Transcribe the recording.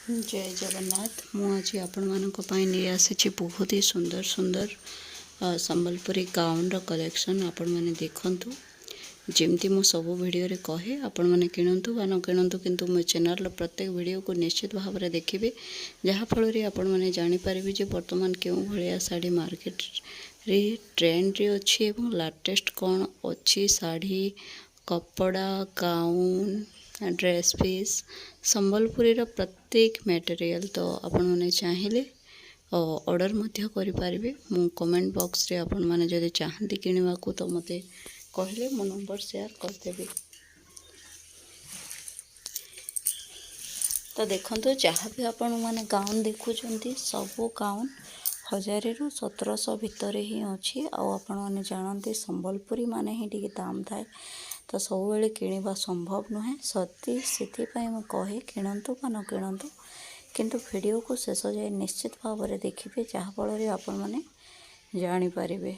ଜୟ ଜଗନ୍ନାଥ। ମୁଁ ଆଜି ଆପଣମାନଙ୍କ ପାଇଁ ନେଇ ଆସିଛି ବହୁତ ହି ସୁନ୍ଦର ସୁନ୍ଦର ସମ୍ବଲପୁରୀ ଗାଉନର କଲେକ୍ସନ୍। ଆପଣମାନେ ଦେଖନ୍ତୁ, ଯେମିତି ମୁଁ ସବୁ ଭିଡ଼ିଓରେ କହେ, ଆପଣମାନେ କିଣନ୍ତୁ ବା ନ କିଣନ୍ତୁ, କିନ୍ତୁ ମୋ ଚ୍ୟାନେଲର ପ୍ରତ୍ୟେକ ଭିଡ଼ିଓକୁ ନିଶ୍ଚିତ ଭାବରେ ଦେଖିବେ, ଯାହାଫଳରେ ଆପଣମାନେ ଜାଣିପାରିବେ ଯେ ବର୍ତ୍ତମାନ କେଉଁ ଭଳିଆ ଶାଢ଼ୀ ମାର୍କେଟରେ ଟ୍ରେଣ୍ଡରେ ଅଛି ଏବଂ ଲାଟେଷ୍ଟ କ'ଣ ଅଛି ଶାଢ଼ୀ, କପଡ଼ା, ଗାଉନ୍, ଡ୍ରେସ୍ ପିସ୍, ସମ୍ବଲପୁରୀର ପ୍ରତ୍ୟେକ ମ୍ୟାଟେରିଆଲ୍। ତ ଆପଣମାନେ ଚାହିଁଲେ ଅର୍ଡ଼ର ମଧ୍ୟ କରିପାରିବେ। ମୁଁ କମେଣ୍ଟ ବକ୍ସରେ ଆପଣମାନେ ଯଦି ଚାହାନ୍ତି କିଣିବାକୁ, ତ ମୋତେ କହିଲେ ମୁଁ ନମ୍ବର ସେୟାର କରିଦେବି। ତ ଦେଖନ୍ତୁ, ଯାହା ବି ଆପଣମାନେ ଗାଉନ୍ ଦେଖୁଛନ୍ତି, ସବୁ ଗାଉନ୍ 1000ରୁ 1700 ଭିତରେ ହିଁ ଅଛି। ଆଉ ଆପଣମାନେ ଜାଣନ୍ତି, ସମ୍ବଲପୁରୀ ମାନେ ହିଁ ଟିକେ ଦାମ୍ ଥାଏ, ତ ସବୁବେଳେ କିଣିବା ସମ୍ଭବ ନୁହେଁ ସତୀ। ସେଥିପାଇଁ ମୁଁ କହେ, କିଣନ୍ତୁ ବା ନ କିଣନ୍ତୁ, କିନ୍ତୁ ଭିଡ଼ିଓକୁ ଶେଷ ଯାଏ ନିଶ୍ଚିତ ଭାବରେ ଦେଖିବେ, ଯାହାଫଳରେ ଆପଣମାନେ ଜାଣିପାରିବେ।